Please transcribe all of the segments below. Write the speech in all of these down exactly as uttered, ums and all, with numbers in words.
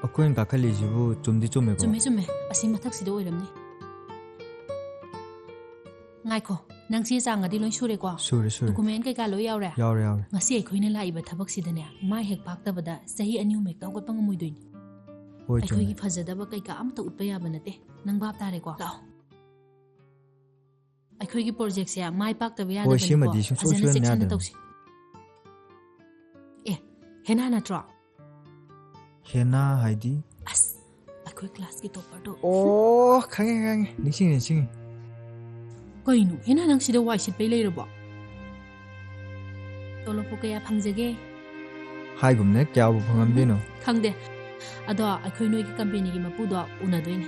ꯑꯩꯈꯣꯏꯅ ꯀꯥꯈꯠꯂꯤꯁꯤꯕꯨ ꯆꯨꯝꯗꯤ ꯆꯨꯝꯃꯦꯀꯣ? ꯆꯨꯝꯃꯦ, ꯆꯨꯝꯃꯦ꯫ ꯑꯁꯤ ꯃꯊꯛꯁꯤꯗ ꯑꯣꯏꯔꯝꯅꯤ꯫ ꯉꯥꯏꯈꯣ, ꯅꯪ ꯆꯦ ꯆꯥꯡꯒꯗꯤ ꯂꯣꯏ ꯁꯨꯔꯦꯀꯣ? ꯁꯨꯔꯦ, ꯁꯨꯔꯦ꯫ Document ꯀꯩꯀꯥ ꯂꯣꯏ ꯌꯥꯎꯔꯦ? ꯌꯥꯎꯔꯦ, ꯌꯥꯎꯔꯦ꯫ ꯉꯁꯤ ꯑꯩꯈꯣꯏꯅ ꯂꯥꯛꯏꯕ ꯊꯕꯛꯁꯤꯗꯅꯦ, ꯃꯥꯏ ꯍꯦꯛ ꯄꯥꯛꯇꯕꯗ ꯆꯍꯤ ꯑꯅꯤ ꯑꯍꯨꯝ ꯍꯦꯛꯇ ꯍꯧꯒꯠꯄ ꯉꯝꯃꯣꯏꯗꯣꯏꯅꯤ꯫ ꯍꯣꯏ, ꯆꯨꯝꯃꯦ꯫ ꯑꯩꯈꯣꯏꯒꯤ ꯐꯖꯗꯕ ꯀꯩꯀꯥ ꯑꯃꯠꯇ ꯎꯠꯄ ꯌꯥꯕ ꯅꯠꯇꯦ꯫ ꯅꯪ ꯚꯥꯞ ꯇꯥꯔꯦꯀꯣ? ꯂꯥꯛꯑꯣ꯫ ꯑꯩꯈꯣꯏꯒꯤ projectꯁꯦ ꯃꯥꯏ ꯄꯥꯛꯇꯕ ꯍꯣꯏ, ꯌꯥꯗꯕꯅꯤꯀꯣ꯫ ꯁꯤꯃꯗꯤ ꯁꯨꯡꯁꯣꯏ ꯐꯖꯅ ꯁꯣꯏꯍꯟꯕ ꯆꯦꯛꯁꯤꯟꯅ ꯌꯥꯗꯕꯅꯤ꯫ ꯇꯧꯁꯤ꯫ ꯑꯦ, ꯍꯦꯅꯥ ꯅꯠꯇ꯭ꯔꯣ? ꯍꯦꯅꯥ ꯍꯥꯏꯗꯤ? ꯑꯁ, ꯑꯩꯈꯣꯏ classꯀꯤ topperꯗꯣ꯫ ꯑꯣ, ꯈꯪꯉꯦ, ꯈꯪꯉꯦ꯫ ꯅꯤꯡꯁꯤꯡꯉꯦ, ꯅꯤꯡꯁꯤꯡꯉꯦ꯫ ꯀꯩꯅꯣ, ꯍꯦꯅꯥ, ꯅꯪ ꯁꯤꯗ ꯋꯥꯏ ꯁꯤꯠꯄꯩ ꯂꯩꯔꯕꯣ? ꯇꯣꯂꯣꯞꯄꯨ ꯀꯌꯥ ꯐꯪꯖꯒꯦ? ꯍꯥꯏꯒꯨꯝꯅ ꯀꯌꯥꯕꯨ ꯐꯪꯉꯝꯗꯣꯏꯅꯣ? ꯈꯪꯗꯦ꯫ ꯑꯗꯣ ꯑꯩꯈꯣꯏ ꯅꯣꯏꯒꯤ companyꯒꯤ ꯃꯄꯨꯗꯣ ꯎꯅꯗꯣꯏꯅꯦ꯫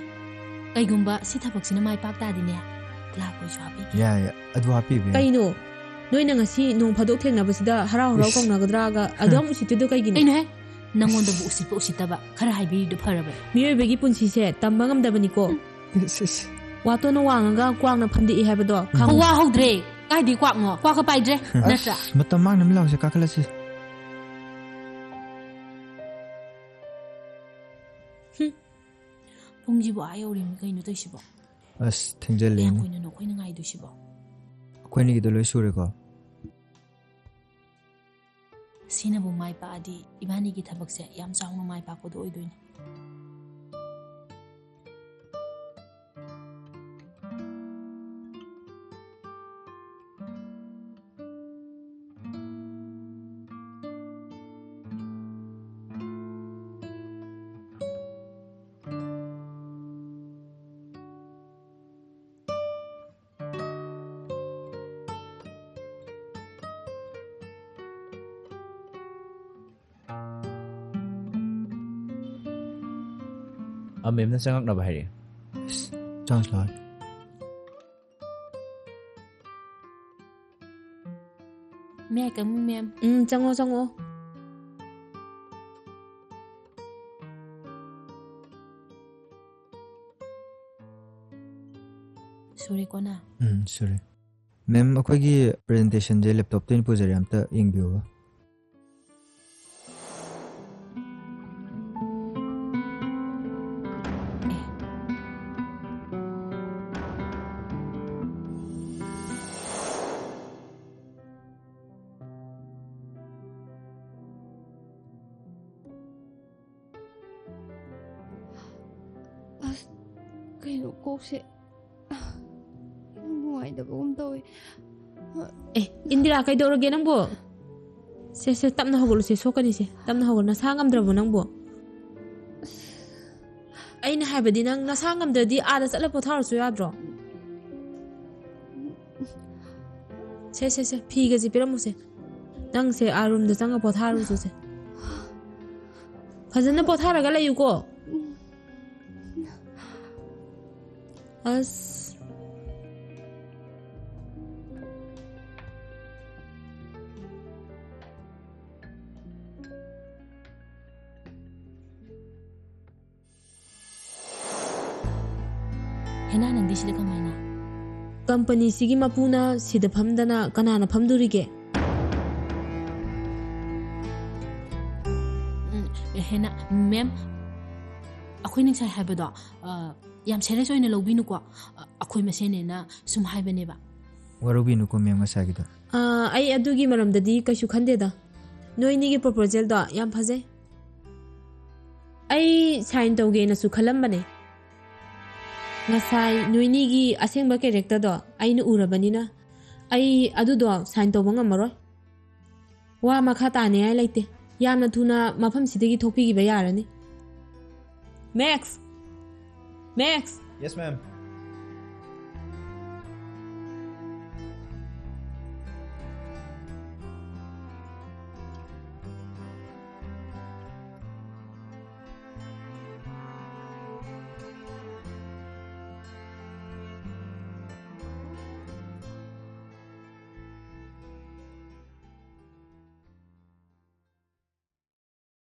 ꯀꯩꯒꯨꯝꯕ ꯁꯤ ꯊꯕꯛꯁꯤꯅ ꯃꯥꯏ ꯄꯥꯛ ꯇꯥꯔꯗꯤꯅꯦ, clerk ꯑꯣꯏꯁꯨ ꯍꯥꯞꯄꯤꯒꯦ꯫ ꯌꯥꯏ, ꯌꯥꯏ꯫ ꯑꯗꯨ ꯍꯥꯞꯄꯤꯕ ꯌꯥꯏ꯫ ꯀꯩꯅꯣ? ꯅꯣꯏꯅ ꯉꯁꯤ ꯅꯣꯡ ꯐꯥꯗꯣꯛ ꯊꯦꯡꯅꯕꯁꯤꯗ ꯍꯔꯥꯎ ꯍꯔꯥꯎ ꯏꯁ꯫ ꯀꯧꯅꯒꯗ꯭ꯔꯥꯒ ꯑꯗꯨ ꯌꯥꯝ ꯎꯁꯤꯠꯇ꯭ꯔꯤꯗꯣ ꯀꯩꯒꯤꯅꯣ? ꯀꯩꯅꯣꯍꯦ? ꯅꯪꯉꯣꯟꯗꯕꯨ ꯎꯁꯤꯠꯄ ꯎꯁꯤꯠꯇꯕ ꯈꯔ ꯍꯥꯏꯕꯤꯔꯤꯗꯨ ꯐꯔꯕꯅꯦ꯫ ꯃꯤꯑꯣꯏꯕꯒꯤ ꯄꯨꯟꯁꯤꯁꯦ ꯇꯝꯕ ꯉꯝꯗꯕꯅꯤꯀꯣ꯫ ꯎꯝ꯫ ꯏꯁ, ꯏꯁ꯫ ꯋꯥꯇꯣꯟꯅ ꯋꯥꯡꯉꯒ ꯀ꯭ꯋꯥꯛꯅ ꯐꯝꯗꯦꯛꯏ ꯍꯥꯏꯕꯗꯣ ꯈꯪꯉꯨ꯫ ꯋꯥ ꯍꯧꯗ꯭ꯔꯦ꯫ ꯀꯥꯏꯗꯩ ꯀ꯭ꯋꯥꯛꯅꯣ? ꯀ꯭ꯋꯥꯛꯀ ꯄꯥꯏꯗ꯭ꯔꯦ꯫ ꯑꯁ, ꯅꯠꯇ꯭ꯔꯥ? ꯃꯇꯝ ꯃꯥꯡꯅꯕ ꯂꯥꯛꯁꯦ, ꯀꯥꯈꯠꯂꯁꯤ꯫ ꯍꯨꯝ꯫ ꯄꯨꯡꯁꯤꯕꯨ ꯑꯥ ꯌꯧꯔꯦꯃꯤ, ꯀꯩꯅꯣ ꯇꯧꯏꯁꯤꯕꯣ? ꯑꯁ, ꯊꯦꯡꯖꯜꯂꯦꯅꯦ꯫ ꯀꯌꯥꯝ ꯀꯨꯏꯅꯅꯣ ꯑꯩꯈꯣꯏꯅ ꯉꯥꯏꯗꯣꯏꯁꯤꯕꯣ? ꯑꯩꯈꯣꯏꯅꯤꯒꯤꯗꯣ ꯂꯣꯏ ꯁꯨꯔꯦꯀꯣ? ꯁꯤꯅꯕꯨ ꯃꯥꯏ ꯄꯥꯛꯑꯗꯤ ꯏꯕꯥꯅꯤꯒꯤ ꯊꯕꯛꯁꯦ ꯌꯥꯝ ꯆꯥꯎꯅ ꯃꯥꯏ ꯄꯥꯛꯄꯗꯣ ꯑꯣꯏꯗꯣꯏꯅꯦ꯫ ꯑ, ꯃꯦꯝꯅ ꯆꯪꯉꯛꯅꯕ ꯍꯥꯏꯔꯛꯑꯦ꯫ ꯑꯁ, ꯆꯪꯉꯁꯤ ꯂꯥꯛꯑꯣ꯫ May I come in, ma'am? ꯎꯝ, ꯆꯪꯉꯣ, ꯆꯪꯉꯣ꯫ ꯁꯨꯔꯦꯀꯣ ꯅꯪ? ꯎꯝ, ꯁꯨꯔꯦ꯫ ꯃꯦꯝ, ꯑꯩꯈꯣꯏꯒꯤ presentationꯁꯦ laptopꯇ ꯑꯣꯏꯅ ꯄꯨꯖꯔꯦ, ꯑꯝꯇ ꯌꯦꯡꯕꯤꯌꯨꯕ꯫ ꯀꯩꯅꯣ, ꯀꯣꯛꯁꯦ ꯏꯅꯨꯡ ꯅꯨꯡꯉꯥꯏꯇꯕꯒꯨꯝ ꯇꯧꯋꯦ꯫ ꯑꯦ, ꯏꯟꯗꯤꯔꯥ, ꯀꯩꯗꯧꯔꯒꯦ ꯅꯪꯕꯨ? ꯁꯦ, ꯁꯦ, ꯇꯞꯅ ꯍꯧꯒꯠꯂꯨꯁꯦ, ꯁꯣꯛꯀꯅꯤꯁꯦ꯫ ꯇꯞꯅ ꯍꯧꯒꯠ, ꯅꯁꯥ ꯉꯝꯗ꯭ꯔꯕꯣ ꯅꯪꯕꯨ? ꯑꯩꯅ ꯍꯥꯏꯕꯗꯤ, ꯅꯪ ꯅꯁꯥ ꯉꯝꯗ꯭ꯔꯗꯤ ꯑꯥꯗ ꯆꯠꯂ ꯄꯣꯊꯥꯔꯁꯨ ꯌꯥꯗ꯭ꯔꯣ? ꯁꯦ, ꯁꯦ, ꯁꯦ, ꯐꯤꯒꯁꯦ ꯄꯤꯔꯝꯃꯨꯁꯦ꯫ ꯅꯪꯁꯦ ꯑꯥ ꯔꯨꯝꯗ ꯆꯪꯉ ꯄꯣꯊꯥꯔꯨꯆꯣꯁꯦ꯫ ꯐꯖꯅ ꯄꯣꯊꯥꯔꯒ ꯂꯩꯌꯨꯀꯣ꯫ ꯑꯁ꯫ ꯍꯦꯅꯥ, ꯅꯪꯗꯤ ꯁꯤꯗ ꯀꯃꯥꯏꯅ? ꯀꯝꯄꯅꯤꯁꯤꯒꯤ ꯃꯄꯨꯅ ꯁꯤꯗ ꯐꯝꯗꯅ ꯀꯅꯥꯅ ꯐꯝꯗꯣꯔꯤꯒꯦ? ꯎꯝ, ꯍꯦꯅꯥ, ꯃꯦꯝ, ꯑꯩꯈꯣꯏ ꯉꯁꯥꯏ ꯍꯥꯏꯕꯗꯣ, ꯑ, ꯌꯥꯝ ꯁꯦꯔꯤꯌꯁ ꯑꯣꯏꯅ ꯂꯧꯕꯤꯅꯨꯀꯣ꯫ ꯑ, ꯑꯩꯈꯣꯏ ꯃꯁꯦꯟꯅꯦꯅ ꯁꯨꯝ ꯍꯥꯏꯕꯅꯦꯕ꯫ ꯋꯥꯔꯧꯕꯤꯅꯨꯀꯣ ꯃꯦꯝ, ꯉꯁꯥꯏꯒꯤꯗꯣ꯫ ꯑꯥ, ꯑꯩ ꯑꯗꯨꯒꯤ ꯃꯔꯝꯗꯗꯤ ꯀꯩꯁꯨ ꯈꯟꯗꯦꯗ꯫ ꯅꯣꯏꯅꯤꯒꯤ ꯄ꯭ꯔꯣꯄꯣꯖꯦꯜꯗꯣ ꯌꯥꯝ ꯐꯖꯩ꯫ ꯑꯩ ꯁꯥꯏꯟ ꯇꯧꯒꯦꯅꯁꯨ ꯈꯜꯂꯝꯕꯅꯦ꯫ ꯉꯁꯥꯏ ꯅꯣꯏꯅꯤꯒꯤ ꯑꯁꯦꯡꯕ ꯀꯦꯔꯦꯛꯇꯔꯗꯣ ꯑꯩꯅ ꯎꯔꯕꯅꯤꯅ ꯑꯩ ꯑꯗꯨꯗꯣ ꯁꯥꯏꯟ ꯇꯧꯕ ꯉꯝꯃꯔꯣꯏ꯫ ꯋꯥ ꯃꯈꯥ ꯇꯥꯅꯤꯡꯉꯥꯏ ꯂꯩꯇꯦ꯫ ꯌꯥꯝꯅ ꯊꯨꯅ ꯃꯐꯝꯁꯤꯗꯒꯤ ꯊꯣꯛꯄꯤꯈꯤꯕ ꯌꯥꯔꯅꯤ꯫ ꯃꯦꯛꯁ! ꯃꯦꯛꯁ! Yes, ma'am.